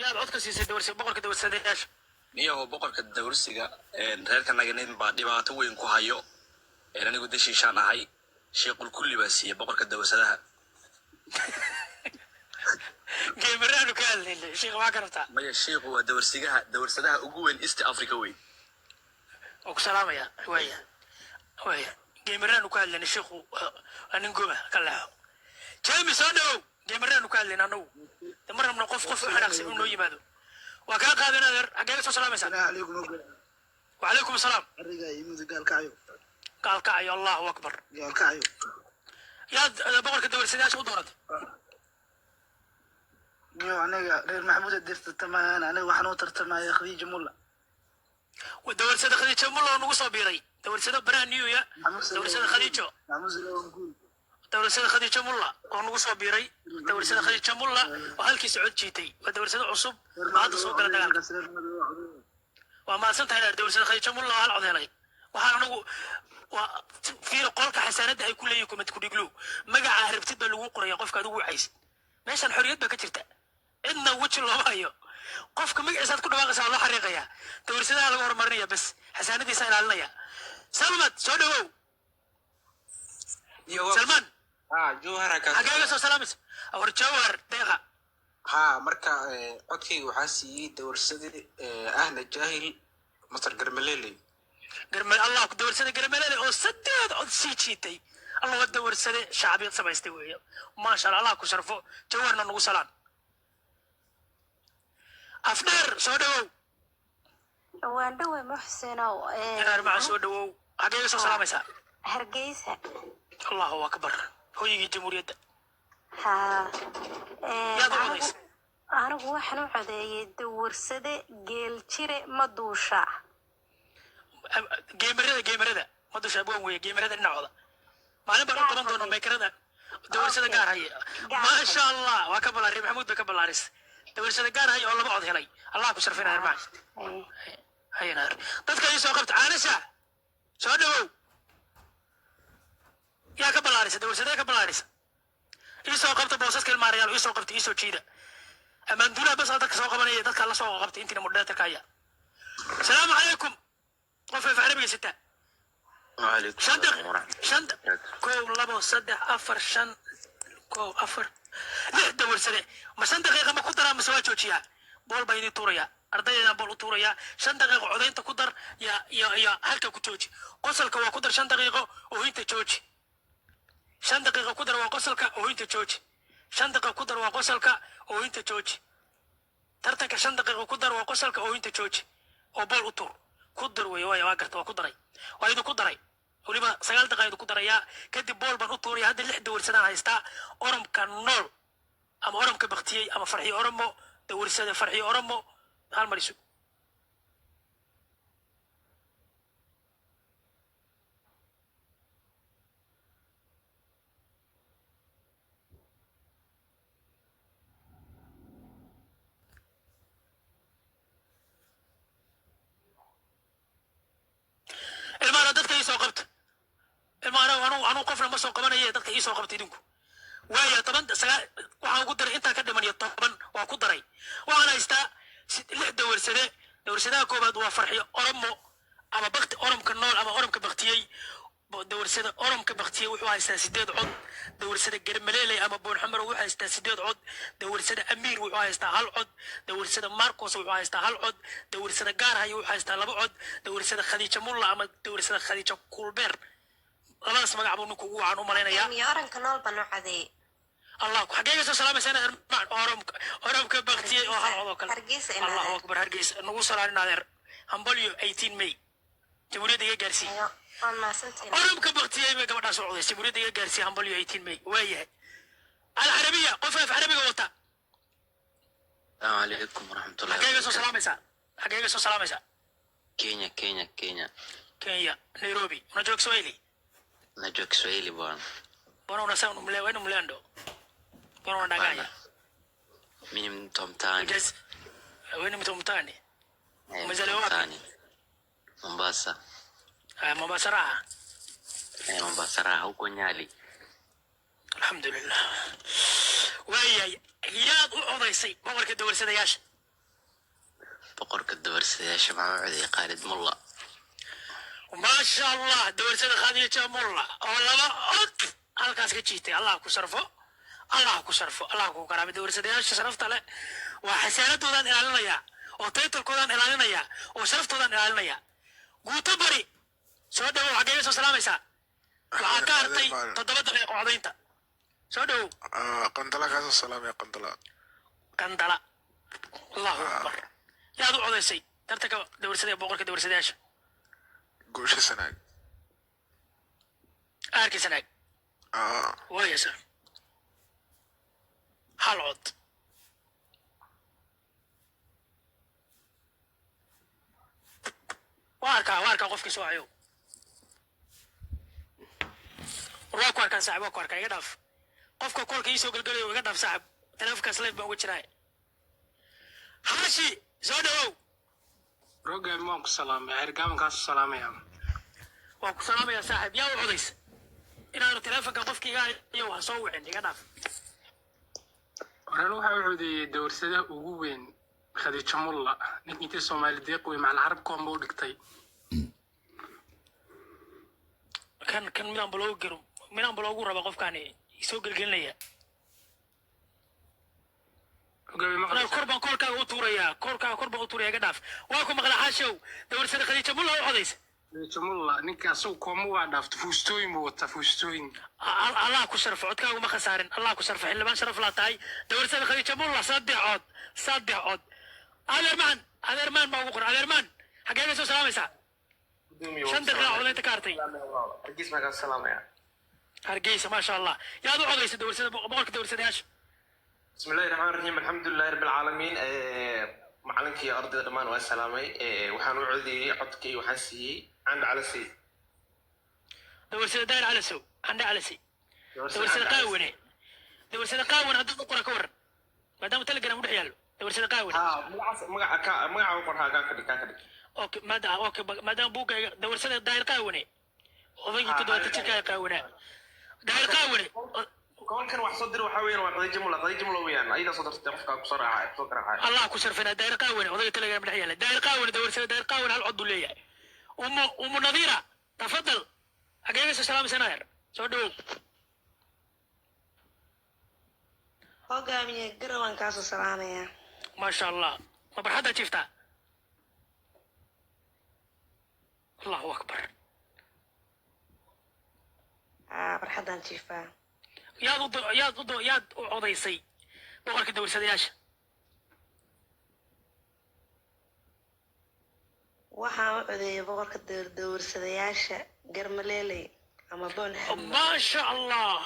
Yaad codka siisay dawarsi, boqorka dawarsadayaasha? Niyahow, boqorka dawrsiga reerka naga nin baa dhibaato weyn ku hayo. Anigu dashiishaan ahay, sheequl kulli baa siiyey boqorka dawrsadaha. Gamer-aanu ka hadlaynay, sheekh, maxaa ka rabtaa? Maya, sheekhu waa dawrsigaha, dawrsadaha ugu weyn East Africa weyn. Waa ku salaamaya. Waaya, gamer-aanu ka hadlaynay. Sheekhu waa nin goba ka leexo. Jemi, soo dhawow. Gamer-aanu ka hadlaynay annagu de, ma rabno qof u xanaaqsan inuu noo yimaado. Waa kaa qaadan, adeer. Xaggee ka soo salaamaysaa? Salaamu calaykum, ogo. Wacalaykum asalaam. Ariga iyo mudug, Gaalkacyo. Gaalkacyo, allahu akbar. Gaalkacyo. Yaad boqorka dawarsadayaasha u dooratay? Niyo, aniga reer Maxamuud adir tartamayaan. Aniga waxaan u tartamaya Khadiija Mulla. Dawarsada Khadiijo Mulla oo nagu soo biiray, dawarsado brand new ya. Dawarsada Khadiijo. Maxamuud Salaam guul. Dawarsada Khadiijo Mulla oo nagu soo biiray, dawarsada Khadiijo Mulla oo halkii socod jiitay, waa dawarsado cusub oo hadda soo gala dagaalka. Waa mahadsan tahay, dheer. Dawarsada Khadiijo Mulla oo hal cod helay. Waxaan anagu waa fiir qolka xasaanadda ay ku leeyihin comment ku dhiglu, magaca rabtid baa lagu qoraya. Qofka adigu wacaysid, meeshan xorriyad baa ka jirta, cidna weji looma hayo. Qofka magaciisaad ku dhawaaqaysa waa loo xariiqaya, dawarsadaha laga horumarinaya, bas xasaanadiisa ilaalinaya. Salmad, soo dhawow. Salmaan. Ha, Jowhara ka. Xagee ga soo salaamaysa? War Jawhar deeqa. Ha, marka codkayga waxaa siiyey dawarsade ahna jaahil Masar Garmaleley. Garme allah ku dawarsada Garmelele oo saddeed cod sii jiitay. Allah, waa dawarsade shacbiyad samaystay weeye. Maasha Allah, allah ku sharfo. Jawarna nagu salaan. Afdheer, soo dhawow. Waan dhawe, Muxsinow. Inaar maca, soo dhawow. Xagee ga soo salaamaysaa? Hargeysa. Allahu akbar, hooyigii jamhuuriyadda. Ha. Yaad u codaysa? Anigu waxaan u codeeyey dawarsade Geeljire ma duusha. Gamer-ada, gamer-ada ma dusha abwaan weeye. Gamer-ada dhinacooda maalin baan u qaban doona maykarada dawarsada gaar haye. Gaar. Maasha Allah, waa ka balaari Maxamuud bay ka balaaris. Dawarsada gaar haye oo laba cod helay, allah ku sharfinaya maca. Haye naar, dadka ii soo qabta. Caanasha, soo dhawow. Yaa ka balaarisa? Dawarsadee ka balaarisa? Ii soo qabta boosaska, ilmaarayaal, ii soo qabta, ii soo jiida. Amaanduulaha bas dadka soo qabanaya, dadka la soo qabta intiina moderator-ka haya. Asalaamu calaykum. Qof af carabiga sita. وعليكم shan السلام ورحمة shan الله وبركاته. Kow, labo, saddex, afar, shan, kow, afar, lix dawarsade. Ma 5 daqiiqa ma ku daraa mise waa joojiyaa? Bool baa idin tuuraya, ardaydaan bool u tuuraya. 5 daqiiqo codaynta ku dar ya halka ku jooji. Qosolka waa ku dar 5 daqiiqo, oohinta jooji. 5 daqiiqo ku dar waa qosolka, oohinta jooji. 5 daqiiqo ku dar waa qosolka, oohinta jooji. Tartanka 5 daqiiqo ku dar waa qosolka, oohinta jooji, oo bool u tuur ku dar wey. Waaya, waa garta, waa ku daray, waa idinku daray. Weliba 9 daqiiqa idinku darayaa, kadib bool baan u tuuraya. Hadda lix dawarsadaan haystaa: oromka nool ama oromka baktiyey ama Farxiyo Oromo. Dawarsada Farxiyo Oromo hal mar isu. Ilmaana dadka ii soo qabta. Ilmaana anu qofna ma soo qabanaye, dadka ii soo qabta idinku. Waaya, 10, 9 waxaan ugu daray, intaa ka dhiman iyo 10 waa ku daray. Waxaan haystaa lix dawarsade. Dawarsadaha koobaad waa Farxiyo Oromo ama bakti, oromka nool ama oromka baktiyey. Dawarsada oromka baktiyey wuxuu haystaa sideed cod. Dawarsada Garmaleeley ama Boonxamar wuxuu haystaa sideed cod. Dawarsada Amiir wuxuu haystaa hal cod. Dawarsada Marcos wuxuu haystaa hal cod. Dawarsada Gaarhayo wuxuu haystaa laba cod. Dawarsada Khadiija Mulla ama dawarsada Khadiija Kulbeer, labadaas magac buu ninku ugu wacan u malaynayaa. Iyo oranka nool baan u cadeeyey. Allah, xagee ka soo salaamaysaa inaad oromka, oromka baktiyey oo hal cod oo kale? Hargeysa inaad. Allahu akbar, Hargeysa nagu salaan adeer. Hambalyo 18 May, jamhuuriyadda iga gaarsii. Ayo, waan mahadsantahay. Oromka baktiyey bay gabadhaas u codaysay. Jamhuuriyadda iga gaarsii hambalyo 18 May. Waayahay, alcarabiya, qof af carabiga wata. السلام عليكم ورحمة الله Xagee ka soo وبركاته. salaamaysaa? Xagee ka soo salaamaysaa? Kenya, Kenya, Kenya. Kenya, Nairobi. Unajua Kiswahili? Najua Kiswahili bwana. Mbona unasema wewe ni mlendo? Mbona unadanganya? Bana. Mimi ni mtu wa mtaani. Wewe ni mtu wa mtaani? Eh, Umezaliwa mtu wa wapi? mtaani. Mombasa. Ah, Mombasa raha. Eh, Mombasa raha huko Nyali. Alxamdulilah. Waayahay, yaad u codaysay boqorka dawarsadayaasha? Boqorka dawarsadayaasha maxaa u codeeyey Khaalid Mulla. Maasha Allah, dawarsada Khadiija Mulla oo laba cod halkaas ka jiitay. Allah ku sharfo, Allah ku sharfo, Allah ku karaamay. Dawarsadayaasha sharafta leh waa xasaaradoodan ilaalinaya oo taytalkoodaan ilaalinaya oo sharaftoodaan ilaalinaya. Guuto bari, soo dhawow. Xaggee soo salaamaysaa? Waxaa ka hartay 7 daqiiqo codaynta. Soo dhawow. Qandala kaasoo salaamaya, Qandala. Qandala, Allahu akbar. Yaad u codaysay tartanka dawarsada ee boqorka dawarsadayaasha? Goosha Sanaag. Aarkii Sanaag. Waayasa hal cod. Waa arkaa, waa arkaa qofkii soo hayo. War waa ku arkaan, saaxib, waa ku arkaa. Iga dhaaf qofka kolka iisoo gelgelayo, iga dhaaf saaxib. Taleefonkaas live baan uga jiraa. Xaashi, soo dhawow. Rogaami, waan ku salaamay. Ceergaaban kaasu salaamaya. Waan ku salaamayaa, saaxib. Yaa u codays? Inaanu taleefonka qofka iga hayo ha soo wicin, iga dhaaf. Horan waxaa u codeeyey dawarsadaha ugu weyn, Khadiijo Mulla. Ninka intii Soomaali deeq wey macal Carab koomba u dhigtay. Kan midaan ba loogu gero, midaan ba loogu raba qofkaani isoo gelgelinaya. Hogaami. Anaa Maqlaysa? Kor baan koolkaaga u tuurayaa, koolkaaga kor baan u tuuraya. Iga dhaaf, waa ku maqla. Xaashow, dawarsada Khadiija Mulla u codaysa. Khadiijo Mulla, ninka asagu kooma waa dhaafto, fuustooyin buu wataa, fuustooyin. Allah ku sharfo, codkaagu ma khasaarin. Allah ku sharfo, xildhibaan sharaf laa tahay. Dawarsada Khadiija Mulla, saddex cod, saddex cod. Adeermaan, adeermaan baa ugu qoran. Adeermaan, xaggee bay soo salaamaysaa? 5 daqiiqa codaynta ka hartay. Hargeysa baan kaa salaamaya. Hargeysa, maasha Allah. Yaad u codaysa dawarsada, boqorka dawarsadayaasha? بسم الله الرحمن الرحيم، الحمد لله رب العالمين. macalinkii iyo ardayda dhammaan waa salaamay. Waxaan u codeeyey, codkay waxaan siiyey Candha Calasey. Dawarsada Daahir Calasow, Candhe Calasi, dawarsada Qaawane, dawarsada Qaawane haddii u qora ka waran, maadaama Telegram u dhex yaallo dawarsada Qaawane? Ha, magacaas, magaca ka magaca u qor. Ha, kaa ka dhig, kaa ka dhig. Okay, maada okay, maadaama buuggayga dawarsada Daahir Qaawane, odaygii 70 jirkaa qaawanaa, Daahir Qaawane. Koolkan wax soo dir waxaa weeyaan waa Khadiija Mulla, Khadiija Mulla weeyaan. Ayadaa soo dirtay qofkaa kusoo raaca, kusoo garaacay. Allah ku sharfina. Daahir Qaawane, odayga Telegram dhex yaalla, Daahir Qaawane, dawarsada Daahir Qaawane hal cod buu leeyahay. Umu Nadiira, tafadal. Xagee ga soo salaamaysanaa yar? Soo dhawow. Hogaamiye, Garowan kaasoo salaamaya. Maasha Allah, ma barxaddaa jiiftaa? Allahu akbar. Aa, farxaddaan jiifaa. Yaad u codaysay boqorka dawarsadayaasha? Waxaan u codeeyey boqorka dawarsadayaasha, Garmaleeley ama Boon Xamarow. Maasha Allah,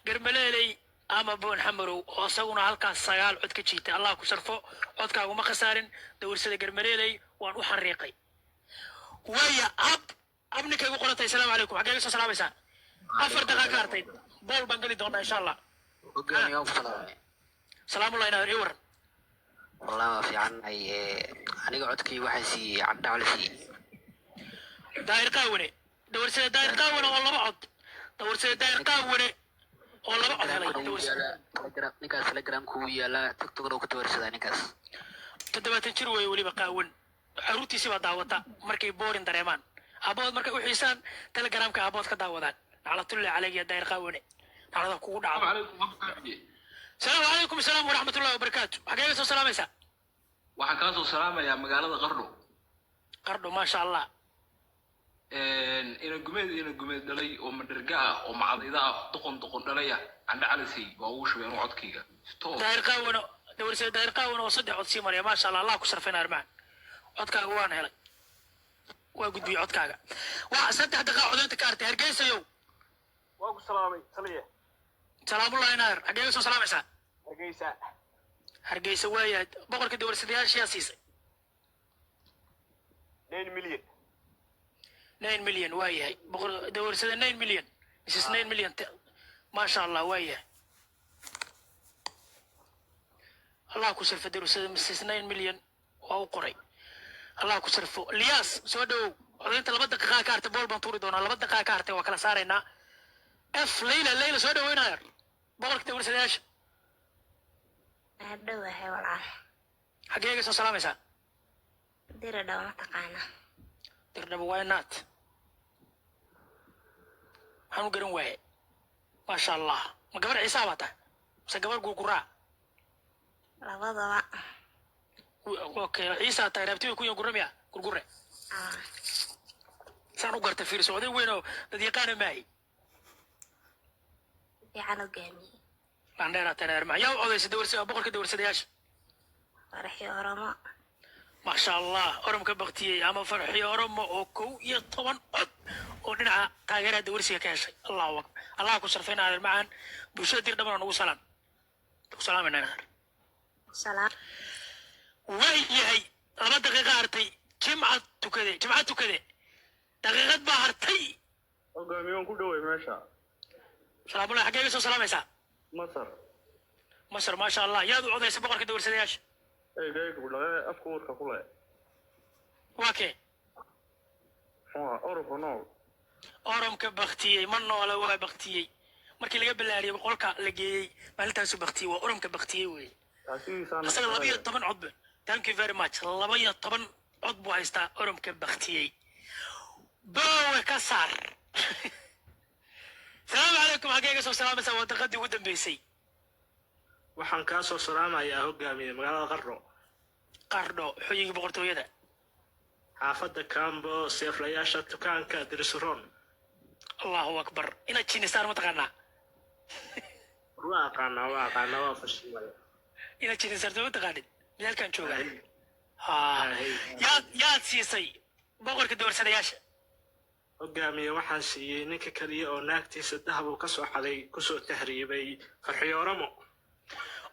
Garmaleeley ama Boon Xamarow oo isaguna halkaas sagaal cod ka jiitay. Allah ku sharfo, codkaaguma khasaarin. Dawarsada Garmaleeley waan u xariiqay. Waaya, ab ab ninkay ugu qorantay. Asalaamu calaykum. Xaggee ga soo salaamaysaa? 4 daqiiqa ka hartay, bool baan geli doonaa insha Allah. Hogaamiye, waan ku salaamay. Salaamullahi inaad ii waran. Wallahi waa fiicannahay. Aniga codkii waxaa siiyey Candha Cali siiyey. Daahir Qaawane, dawarsada Daahir Qaawane oo laba cod, dawarsada Daahir Qaawane oo laba cod helay. Telegramkuna wuu yaalaa, Telegram ninkaas, Telegramku wuu yaalaa, TikTokna wuu ku dawarsadaa ninkaas. 70 jir weeye, weliba qaawan. Caruurtiisii baa daawata markay boorin dareemaan, aabahood markay u xiisaan Telegramka aabahood ka daawadaan. Naclatullahi caleyk ya Daahir Qaawane, naclada kugu dhacdo. Salaamu calaykum asalaam waraxmatullahi wabarakaatu. Xagee ga soo salaamaysaa? Waxaan kaa soo salaamayaa magaalada Qardho. Qardho, maasha Allah. Ina gumeed, ina gumeed dhalay oo madherga ah oo macadayda ah, doqon doqon dhalaya, Candhe Calisay waa ugu shubeen codkayga toos. Daahir Qaawan, dawarsada Daahir Qaawan oo saddex cod sii maraya. Maasha Allah, Allah ku sharfayna. Arrimahan codkaaga waan helay, waa gudbiyey codkaaga. Waa 3 daqiiqa codaynta ka hartay. Hargeysayow. Waa ku salaamay, taliye. Salaamullahi naar. Xaggee ga soo salaamaysaa? Hargeysa. Hargeysa, waayahay. Boqorka dawarsadayaashiyaa siisay? 9 million. 9 million, waayahay. Boqor dawarsada 9 million, Mrs 9 million, maasha Allah, waayahay. Allah ku sharfo. Dawarsada Mrs 9 million waa u qoray. Allah ku sharfo. Liyaas, soo dhowow. Codaynta 2 daqiiqa ka hartay, bool baan tuuri doonaa. 2 daqiiqa ka hartay, waa kala saaraynaa. F Leyla, Leyla, soo dhaweynaya boqorka dawarsadayaasha. Hadhowahay, walaal. Xaggee ga soo salaamaysaa? Diridhaba ma taqaanaa? Dirdhaba, why not? Maxaan u garan waaye? Maasha Allah. Ma gabar Ciisaa baa tahay mise gabar Gurguraa? Labadaba. Okay, Ciisaa tahay, raabti way ku yihiin Gurre miya? Gurgure. Ah. Saan u garta, fiirso, oday weyn oo dad yaqaana maahi. Fiican, hogaamiye. Landheeraa tahay erma. Yaa u codaysa dawarsa, boqorka dawarsadayaasha? Farxi Oromo. Maasha Allah. Oromka baktiyey ama Farxi Oromo oo 11 cod oo dhinaca taageeraha dawarsiga ka heshay. Allahu akbar, Allah ku sharfayna, adeer macaan. Bulshada Dir dhamana nugu salaan, ku salaamayna adeer. Salaam. Waa yahay, 2 daqiiqa hartay. Jimca tukade, jimca tukade, daqiiqad baa hartay. Hogaamiye, waan ku dhoway meesha. Salaamullahi. Xaggee iga soo salaamaysaa? Masar. Masar, maasha Allah. Yaad u codaysa boqorka dawarsadayaasha? Eegaygu dhale afka uurka ku leh. Waa kee? Muxuu ahaa orofka nool? Oromka baktiyey ma noola, waa baktiyey. Markii laga ballaariyey qolka la geeyey maalintaasu baktiyey. Waa oromka baktiyey weye. Taasigiisaana. Isaga 12 cod ba. Thank you very much. 12 cod buu haystaa oromka baktiyey. Boowe ka saar. Salaamu calaykum. Xaggee iga soo salaamaysaa? Waa daqadii ugu dambeysay. Waxaan kaa soo salaamayaa, hogaamiye, magaalada Qardho. Qardho, xuyigii boqortooyada. Xaafadda Cambo, seeflayaasha, dukaanka Dirisron. Allahu akbar. Inaad jinistaan ma taqaanaa? Waa aqaanaa, waa aqaanaa, waa fashilmay. Inaad jinisarto ma taqaanid? Midaalkaan joogaa. Ha, yaad siisay boqorka dawarsadayaasha? Hogaamiye, waxaan siiyey ninka keliya oo naagtiisa dahab uu ka soo xaday kusoo tahriibay, Farxiyo Oromo.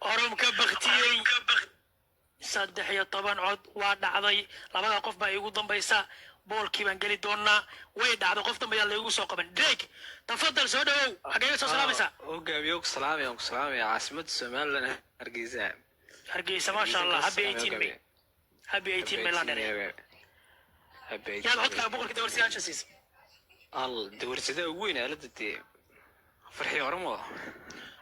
Oromka baktiyey, 13 cod. Waa dhacday. Labada qof baa iigu dambaysa, boolkii baan geli doonaa. Way dhacday. Qof dambe ayaa laygu soo qaban. Drake, tafadal, soo dhawow. Xaggee iga soo salaamaysaa? Hogaamiye, ku salaamaya, ku salaamaya caasimadda Somaliland, Hargeysa. Hargeysa, maasha Allah. Happy 18 May, happy 18 May, London. Yaad codkaa boqorka dawarsadayaasha siisay? Al dawarsada ugu weyn aalada dee, Farxiyo Oromo.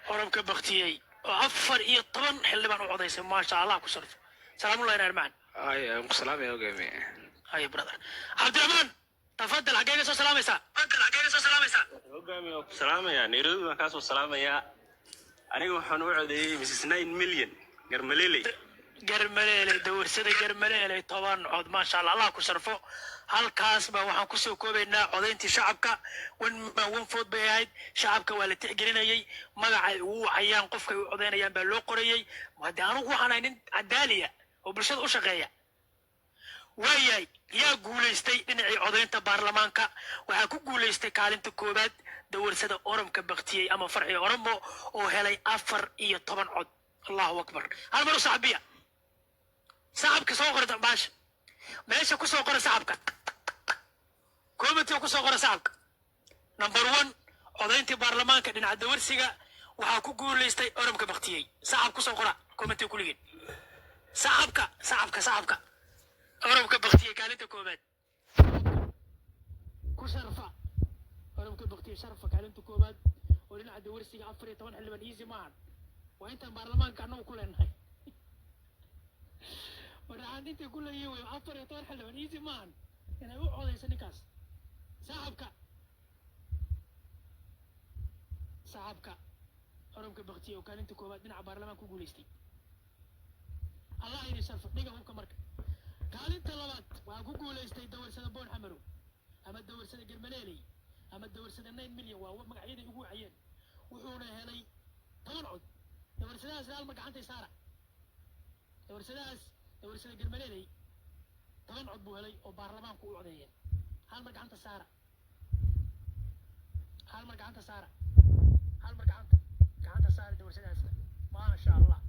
Oromka baktiyey oo 14 xildhibaan u codaysay. Maasha Allah, ku sharfo. Salaamullahi armaan. Ay, aan ku salaamaya, hogaamiye. Hay brother. Cabdiraxmaan, tafadal. Xaggee iga soo salaamaysaa? Tafadal, xaggee iga soo salaamaysaa? Hogaamiye, waan ku salaamayaa. Nairobi baan kaasoo salaamayaa. Aniga waxaan u codeeyey Mrs 9 Million, Garmaleley. Garmaleeley, dawarsada Garmaleeley, 10 cod. Maasha Allah, Allah ku sharfo. Halkaas baa waxaan kusoo koobaynaa codayntii shacabka. One man one vote bay ahayd. Shacabka waa la tixgelinayey. Magaca ay ugu wacayaan qofkay u codaynayaan baa loo qorayey. Haddii anugu waxaan ahay nin cadaaliya oo bulshada u shaqeeya. Waayahay, yaa guulaystay dhinacii codaynta baarlamaanka? Waxaa ku guulaystay kaalinta koowaad dawarsada Oromka baktiyey ama Farxi Oromo oo helay 14 cod. Allahu akbar. Hal mar u saxbiya. Sacabka soo qora, baasha meesha ku soo qora sacabka, commentiga ku soo qora sacabka. Number one codayntii baarlamaanka dhinaca dawarsiga waxaa ku guulaystay Oromka baktiyey. Sacab ku soo qora commentiga kulligeen. Sacabka, sacabka, sacabka. Oromka baktiyey kaalinta koowaad ku sharfa. Oromka baktiyey sharfa kaalinta koowaad oo dhinaca dawarsiga, 14 xildhibaan. Easy maahan. Waa intaan baarlamaanka annagu ku leenahay. Madaxaan intay ku leeyihiin wey 14 xildhibaan. Easy maahan inay u codayso ninkaas. Sacabka, sacabka. Oromka baktiyey oo kaalinta koowaad dhinaca baarlamaanka ku guulaystay. Allah idin sharfo. Dhiga hubka. Marka kaalinta labaad waxaa ku guulaystay dawarsada Boon Xamarow ama dawarsada Garmaleeley ama dawarsada 9 Million. Waa magacyaday ugu wacayeen. Wuxuuna helay 10 cod. Dawarsadahaas hal mar gacantay saara. Dawarsadahaas, dawarsada Garmaleeley, 10 cod buu helay oo baarlamaanku u codeeyeen. Hal mar gacanta saara, hal mar gacanta saara, hal mar gacanta saara dawarsadahaasna. Maasha Allah.